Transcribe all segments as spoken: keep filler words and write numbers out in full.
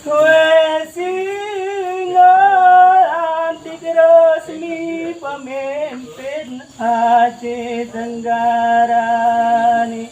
Tuwe singa anti resmi pemimpin Aceh Tenggara ni.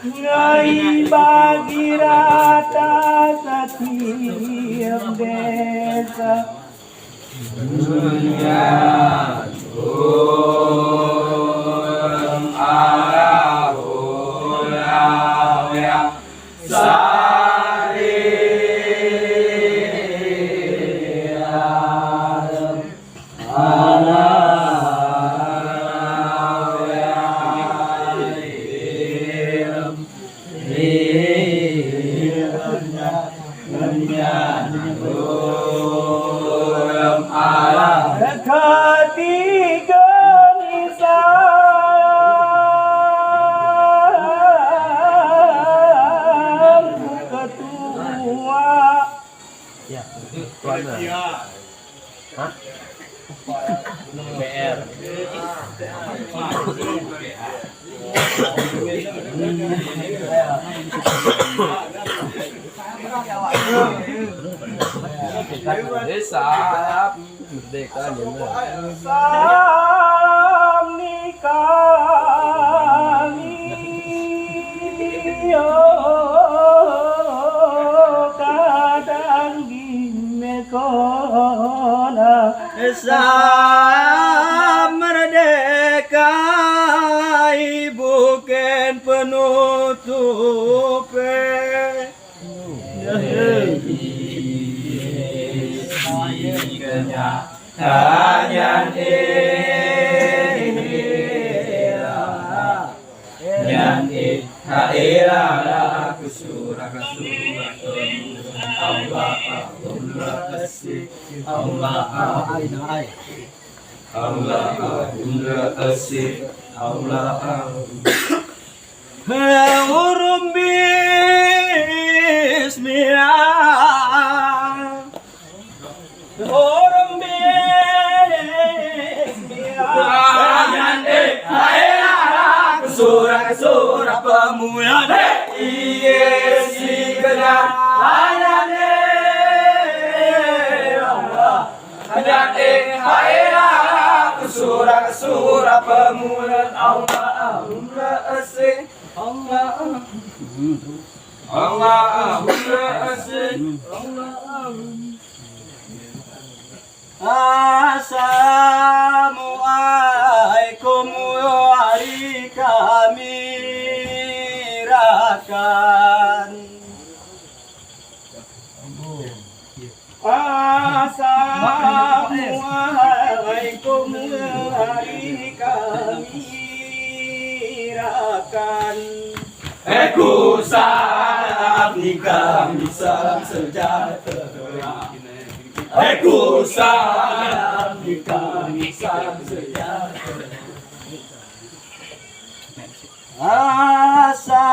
Ngai bagi rata setiap desa. Sam ni kami, o, kadang gin mekona. Sa merdeka i bukên penutupe. Nyan e, nyan e, ha ira la kusura, kusura, Allah, Allah, Allah, Allah, Allah, Allah, Allah. Urun bismillah. Urun bismillah. Nyan e, ha ira la kusura, kusura, pemula ne. Iye si kena, nyan e, Allah. Nyan e, ha ira la kusura, kusura, pemula, Allah, Allahumma asik. Allah, Allahumma asik. Allah, Allahumma. Assalamu alaikum, wari kami rakan. Assalamu alaikum, wari kami rakan. Eku salam ni kami, salam sejahtera. Eku salam ni kami, salam sejahtera. Asa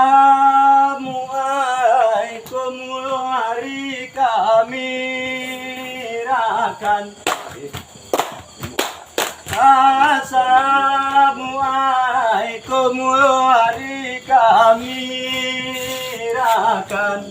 Asamu ay komu ari kami rakan.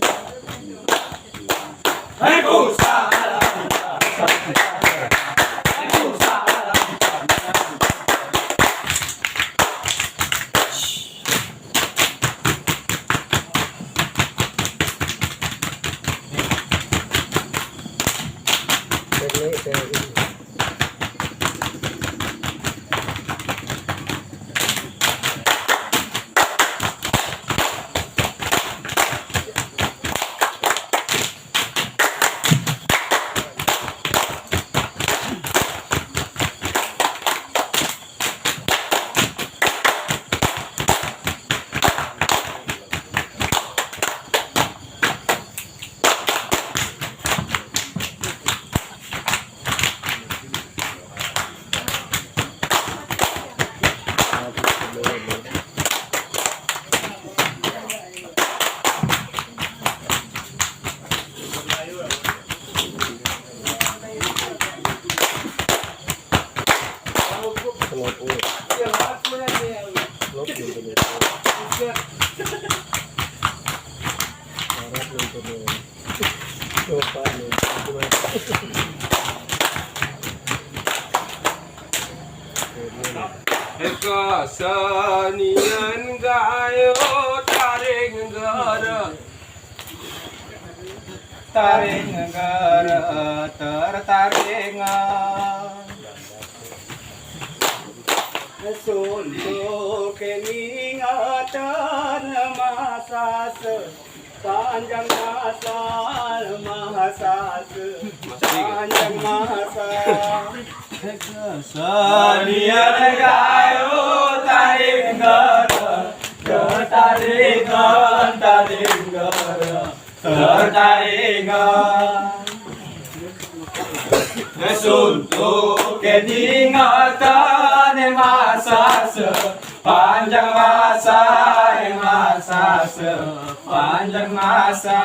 Eka saniyan gayo taring gara. Taring gara tertaring. Suntuk keningatan masa se, panjang masa, masa se, panjang masa. Saniyan gayo taring gara, tertaring, taring gara. Tertaringan. Suntuk keningatan masa se, panjang masa, masa se, panjang masa.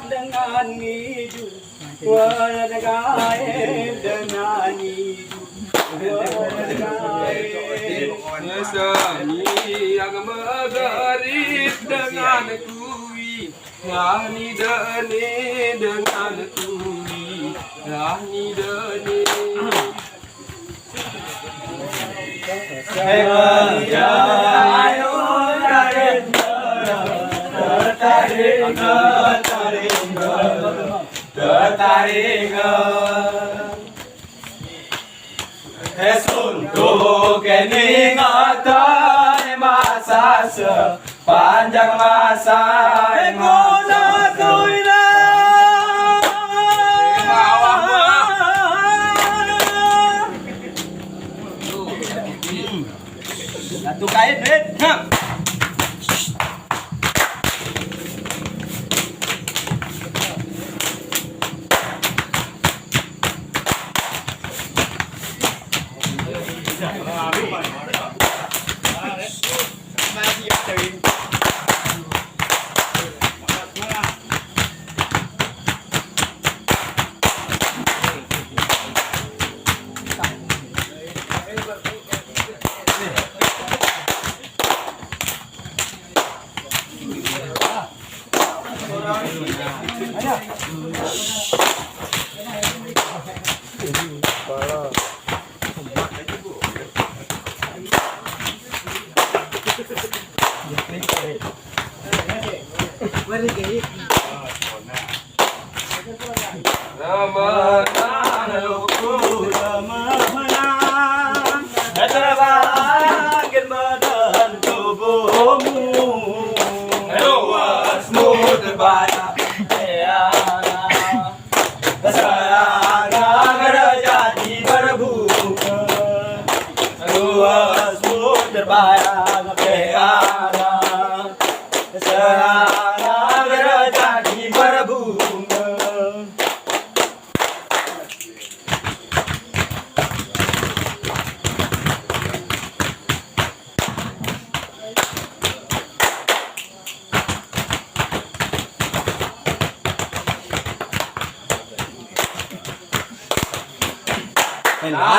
Dengan ngidu. Ngesani yang magarit dengan kui, nani dani dengan kui, nani dani. Tertaring, tertaring, tertaring. Suntuk keningatan masa se, panjang masa, masa se. Satu kain, Rin. Nah. Sarana garaja di barbunga, ruas muter bayang peana. Sarana garaja di barbunga.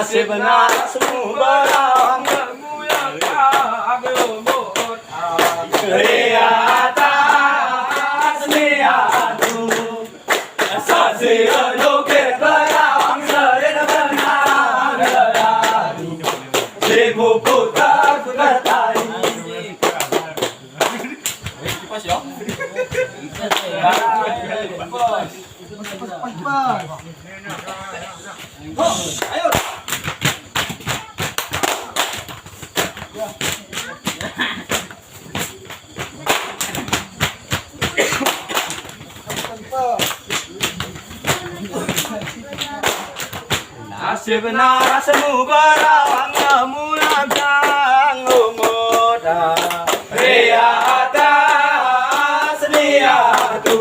Nasib na rasmu barawang mulang sang umoda. Ria atas ria tu.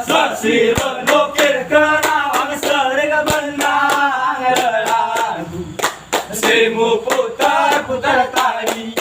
Sasi benukir kerawang sering menang lagu. Simu putar-putar tali.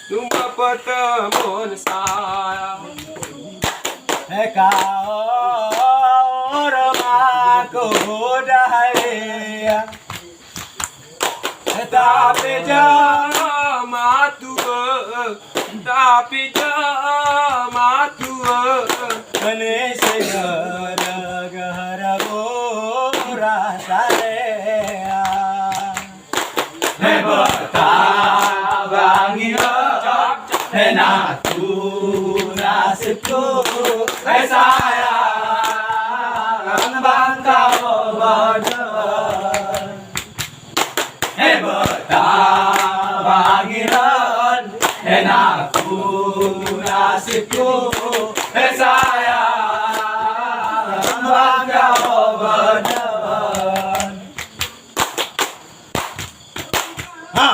Tumba patamun saya. Eka ora maku daya. Tapi jama tua, tapi jama tua. Mani segara gara gora sarea. He bata bangi lo, he natu nasibku, he sayang bangka bada. He bata bangiran, he naku nasibku, he sayang bangka badan. Ha.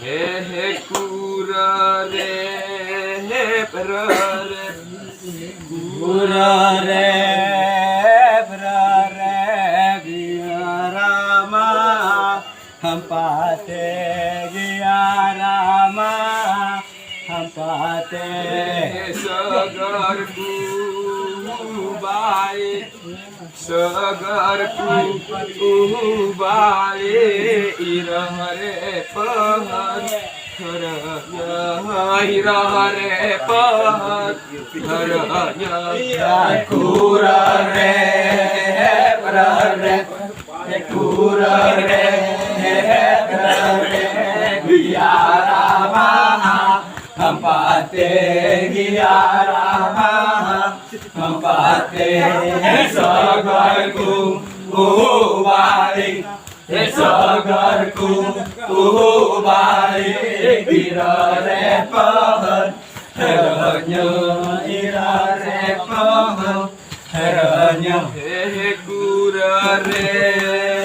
He he kura re, he pra re. Kura re, pra re, giya rama. Hampate giya rama, hampate. Sagar ku bai. Sagar ku ubali ira hare pahar, hara ira hare pahar, hara ya kura re, hepra re, kura re, hepra re, ya rama, hampate ya rama. Hampate sagar ku ubali, sagar ku ubali, ira re pahan, heranya ira re pahan, heranya. He he kura re,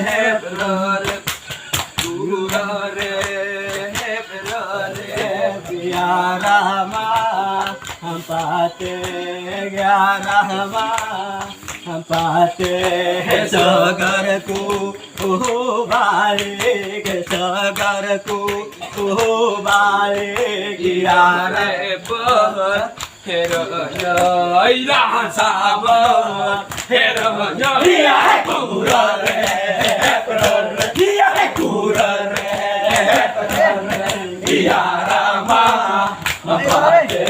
he pra re, kura re, he pra re, ya rama. Hampate ya rama, hampate sagar ku ubali, sagar ku ubali, ya re pahar, heranya ila sabar, heranya ya kura re, kura re, ya kura re, kura re. Yarama, mapate,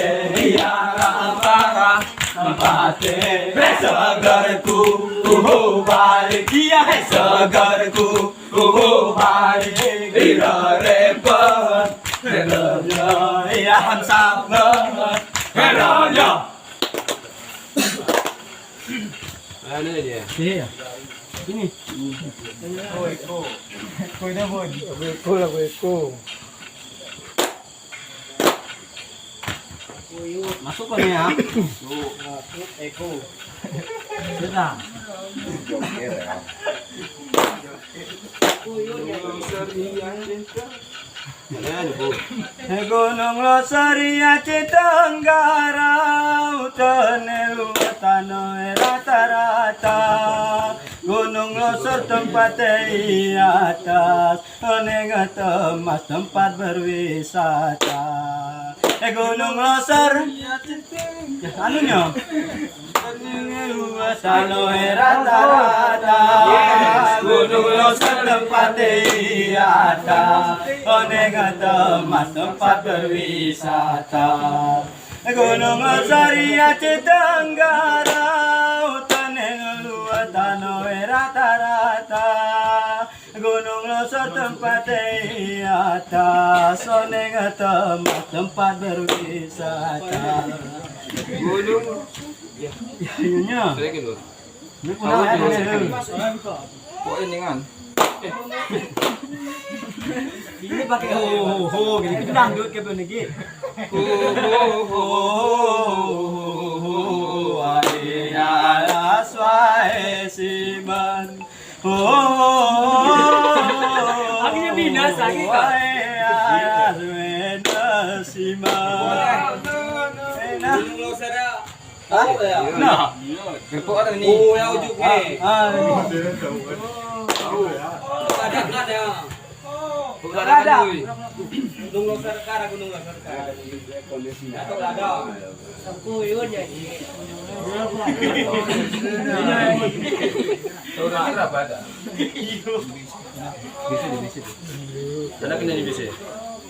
yarama, mapate, sagarku, uhu, balik, ya, sagarku, uhu, balik, ira, rempan, ya, ya, ya, ya. Ano dia? Iya. Ini. Eko, eko. Eko ina, Bon. Eko, eko, eko. Masuk ko ini ya? Masuk. Eko. Sudah. Gunung Losar i Aceh Tenggara, utan e luas, tano e rata-rata. Gunung Losar tempat e i atas, oneng e temas tempat berwisata. E Gunung Losar, ya, anunya. Tano e rata-rata, Gunung Losar tempat e i atas, oneng e temas tempat berwisata. Gunung Losar i Aceh Tenggara, utan e luas, tano e rata-rata. Gunung Losar tempat e i atas, oneng e temas tempat berwisata. Gunung. Ya, ininya. Saya gitu. Ini pun ada, ada. Kok ini kan? Ini pakai ho, ho, ho, gini. Kita dangdut ke pun lagi. Ho, ho, ho, ho, ho, ho, ai, ala, suai, siman. Akhirnya pindah, sakit, Kak. Hah? Nah. Nah. Gepok ada ni. Oh, yang ujuk ni. Ah, ah. Ada, ada. Bukan ada. Gunung Losar Kara, Gunung Losar Kara. Atau ada. Saudara apa ada? Bisa, bisa. Anak ini bisa.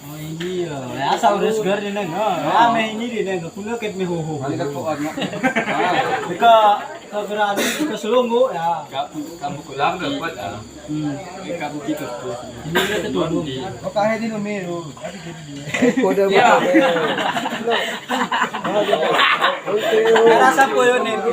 Oh, ini ya. Ya, saudara segar ini, nah. Ah, meh ini di, nah. Kuno ket meh ho, ho. Mana ket kok, nah. Deka, deka gerani, deka selongo, ya. Kamu, kamu kulang dapat, ah. Hmm. Ini kita tuh. Oka he di lumiro. Kode. Ya. Rasa koyo ni. Ah.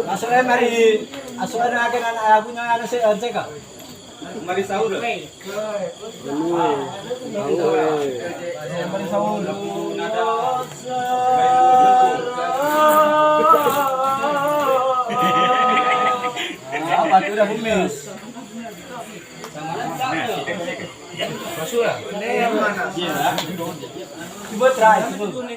Masuk, eh, mari. Masuk, eh, agen anak lagunya, anu, si, eh, cek, ah. Mari sahur. Mari sahur. Apa tuh udah kumis? Coba try, coba.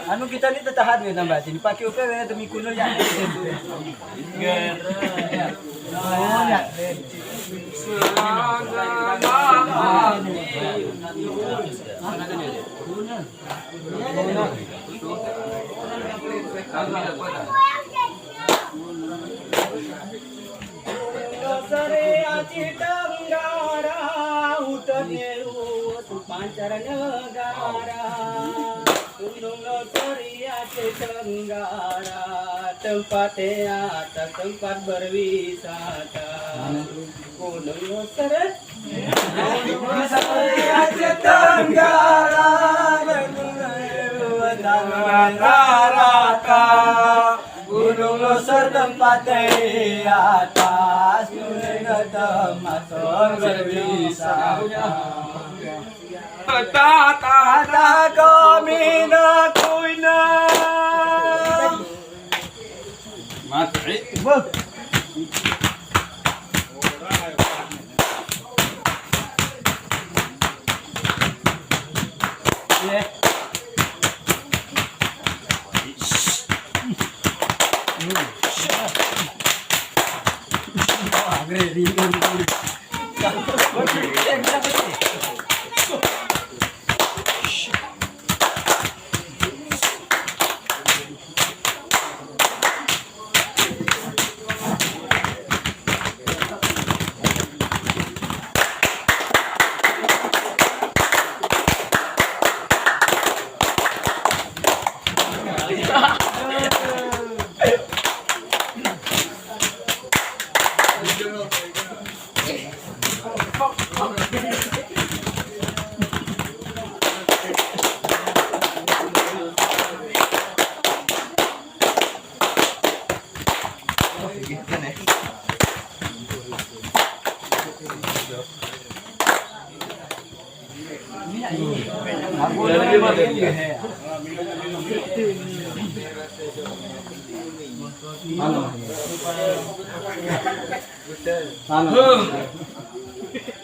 Anu kita ni tetahad we nambah sini. Pakai upe we demi kuno ya. Oh, ya. Losar i Aceh Tenggara, utan e luas pancar negara. Gunung Losar i Aceh Tenggara, tempat e atas, tempat berwisata. Gunung Losar, Gunung Losar i Aceh Tenggara, rata-rata. Losor tempat di atas, nune ngetem asor berbisa. Ta, ta, ta, kami na kuina. Mati.